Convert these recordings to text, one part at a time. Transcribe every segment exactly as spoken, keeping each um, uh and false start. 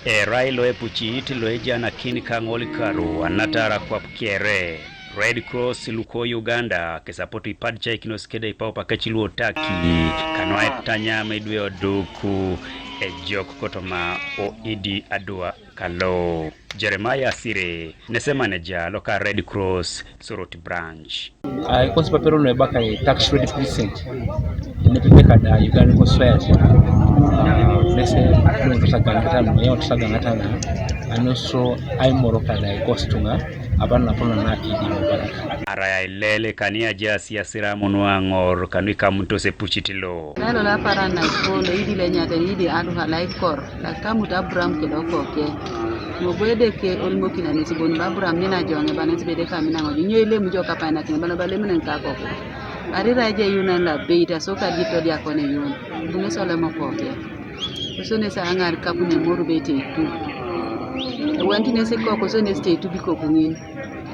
Erai lo epucit lo ejanakin kaŋol karu anatara kwap kere. Red Cross luko Uganda kesapot ipadcaikinos kede ipaupa kec luo Turkey kanu aitanyam idwe oduku ejok kotoma o Idi Adwa kalo. Jeremiah Asire nese maneja loka Red Cross Soroti Branch. Ai kos papero no ebaka e tax Red Crescent. Nepite kada Uganda ko Swahili. Nese no tata gana tana, me tata gana tana. Ano so ai moro kada e kos tunga. Aban na pona na Idi Mubarak. Ara ya ilele kani aja siasira munu aŋor kanu ikamuntos epucit lo. Lalo la paran na ikolo Idi le nyate Idi Adwa la ikor. Lakamut Aburam kede okoke. Ŋo bwe Edeke olimokin anesi bon lo Aburam nina joŋe banesi bede kamina ŋoji nyo ilemu jo kapainakin bala balemunen kakoko. Arira eje yunan la beit aso kadi todiakone yun. Bunes olem okoke. Kosonesi aŋar kapune moru beit eitu. Ewanti nesi koko kosonesi teitu bikokuŋin.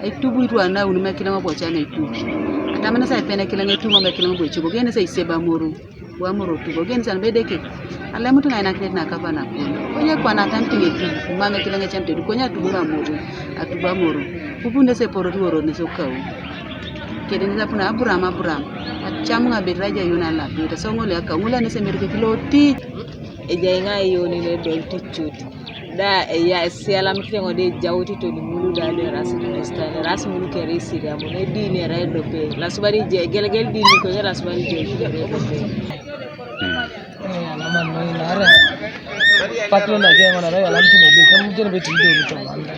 Etubu itwana unu mekileŋ obocan etubu. Atamanasi aipene kileŋ etubu mekileŋ oboicubo genesi aiseba moru. Wamoro tubo gen san bedeke. Alemut ŋainakinet nakapa nakon. Konye kwana atamit ŋetubu. Mame kileŋ ecamit edu konye atubu mamoru. Atubu amoru. Pupu nese porot woro nese okau. Kede nese apuna Aburam Aburam. Acam ŋa bet raja yona lapi. Taso ŋole akau ŋole nese merike kilo ti. Ejai ŋa yoni ne dol ticut. Da eya esialam kiteŋo de ejaut itoni mulu da de ras Kristo ne ras mulu kere isiriamu ne dini era edope lasubari je gelegel dini ko ne lasubari je kere edope. Patro na je ngona da yalam kine de kam jene beti do to.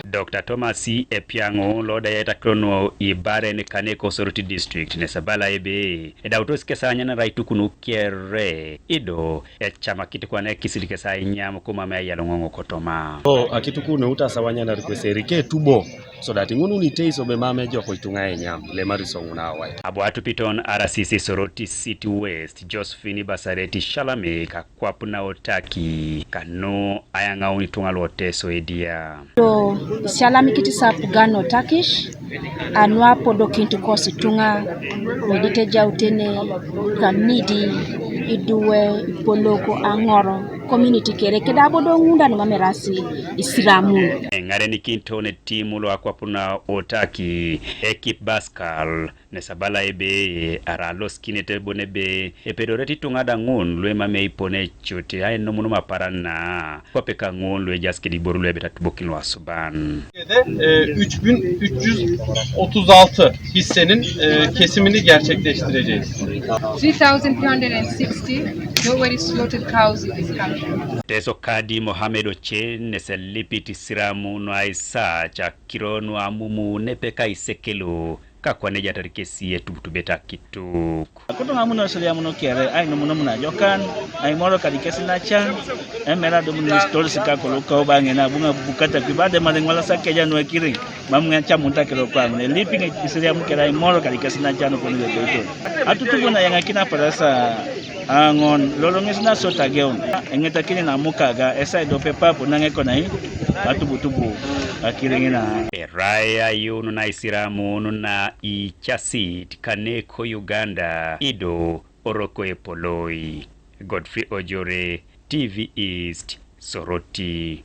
Doctor Thomas Epiaŋo lo da yeta krono ibare ne kane ko Soroti district ne sabala ebe edautos kesanya na raitukunu kere ido ecamakit kwana ekisilikas ainyam kumam eyaloŋoŋ kotoma. O akitukun eut asawanyanar kweseri ketubo, so that ŋun uniteis obe mam ejoko ituŋa enyam lemari so ŋun awai. Abu atupiton R C C Soroti City West Josephine Basareti Shalame kakwap na Otaki kanu ayaŋaun ituŋa luoteso edia. Do isialamikit sapugan Otakish anu apodokinit kosi ituŋa nuedit ejautene kamidi iduwe ipolok aŋor community kere kede abodo ŋun da numamerasi isiramun. Eŋarenikinito netimu loakwap na Otaki ekip Baskal nesabala ebe ara alosikinet bon ebe epedoret ituŋa da ŋun luemam eipone cut aenumunum aparan na kwape ka ŋun luejaas kede iboru luebet atubokin luasuban. Türkiye'de, e, üç bin üç yüz otuz altı hissenin, e, kesimini gerçekleştireceğiz. Three thousand three hundred and sixty Joweri slaughtered cows in this country. Teso kadi Mohamed Ochen neselipit isiramu nuaisac akiro nuamumu nepe kaisekelu kakwanejatar kesi etubutubet akituk. Kutuŋa muno esiriamun kere ainumunum najokan, aimoro kadikes nacan, emera adumun isitoris kakolo kau baŋe nabuŋa bukata kwi bademar iŋwalasa keja nuekiriŋ, mam ŋacamun takiro kwaŋun elipiŋ isiriamun kere aimoro kadikes nacan konu yotoito. Atutubun ayaŋakin aparasa aŋon lolo ŋes nasot ageun, eŋetakini namukaga esai dope papu naŋekonai atubutubu akiriŋina. Erai ayun naisiramun na icasit kane ko Uganda ido oroko epoloi. Godfrey Ojore, T V East, Soroti.